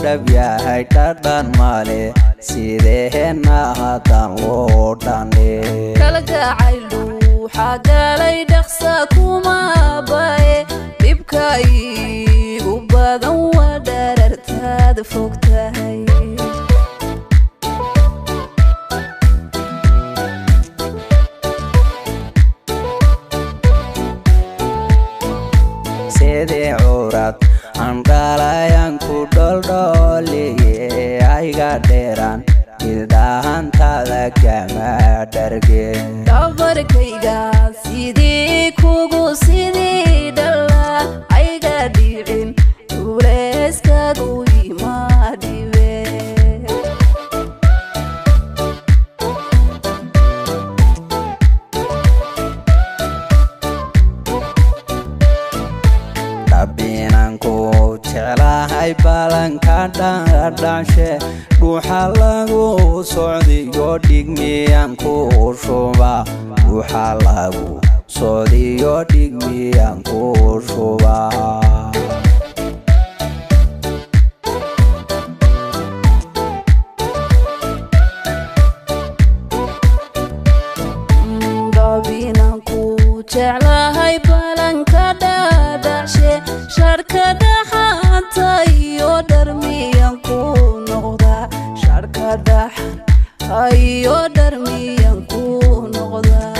dhab yahay dhadhan male sideenna haddaan loo dhandhe. Kala gacayl dhuuxa galay dhaqsa kuma bae, dhibka iigu badan waa dharartaad fog tahay. Sidii curad aan dhalayaan ku dholdhooliye, ayga dheeraan ildahantada kama dharge. Dhabarkayga sidii kugu sidii dhala, ayga dhicin culeyskagu ima dhibe. Dhabbinaan ku jeclahay balanka dhadhanshe, dhuuxa lagu socdiyo dhigmiyaan ku shuba, dhuuxa lagu socdiyo dhigmiyaan ku shubaa. Dhabbinaan ku jeclahay balanka dhadhacshe, sharka dhaxanta iyo dharmiyan ku noqdaa, sharka dhaxan iyo dharmiyan ku noqdaa.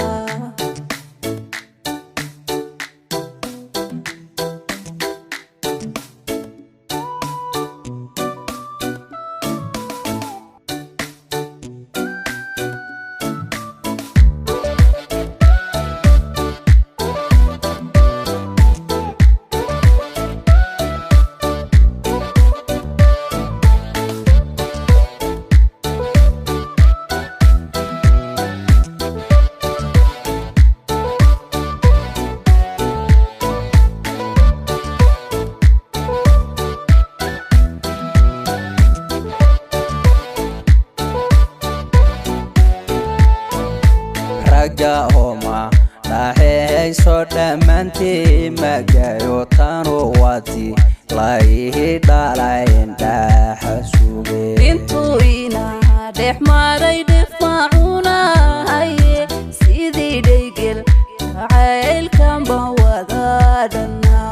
Ragga homa dhaxeeyso dhammaantii magayo, tanu wati laihi dhalayn dhaxa suge. Intuu ina dhex maray dhef macunahaye, sidii dhaygel jacaylkanba wada dhannaa.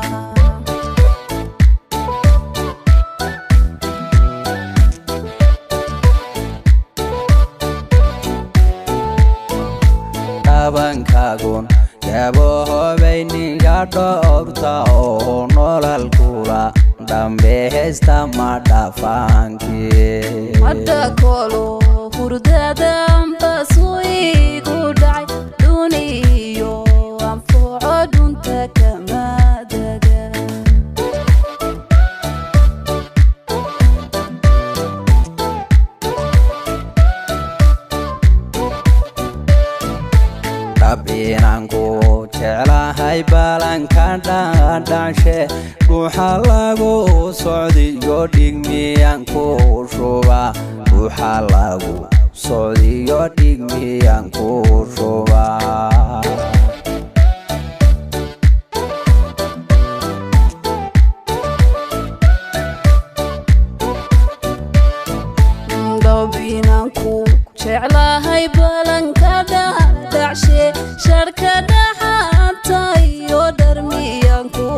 Dhabankaagun gabohobay ninka dhowrta oo nolol kula dhambeesta ma dhafaankii. Hadda kolo hurdadaanbasu igu dhacay, duniyo anfuco dhunta kama daga. Dhabbinaan ku jeclahay balanka dhadhanshe, dhuuxa lagu socdiyo dhigmiyaan ku shuba, dhuuxa lagu socdiyo dhigmiyaan ku shubaa. Dhabbinaan ku jeclahay balanka dhadhacshe, sharka dhaxanta iyo dharmiyan ku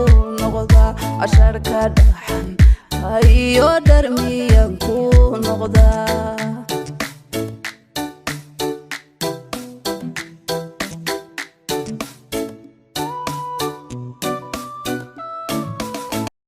noqdaa, sharka dhaxan iyo dharmiyan ku noqdaa.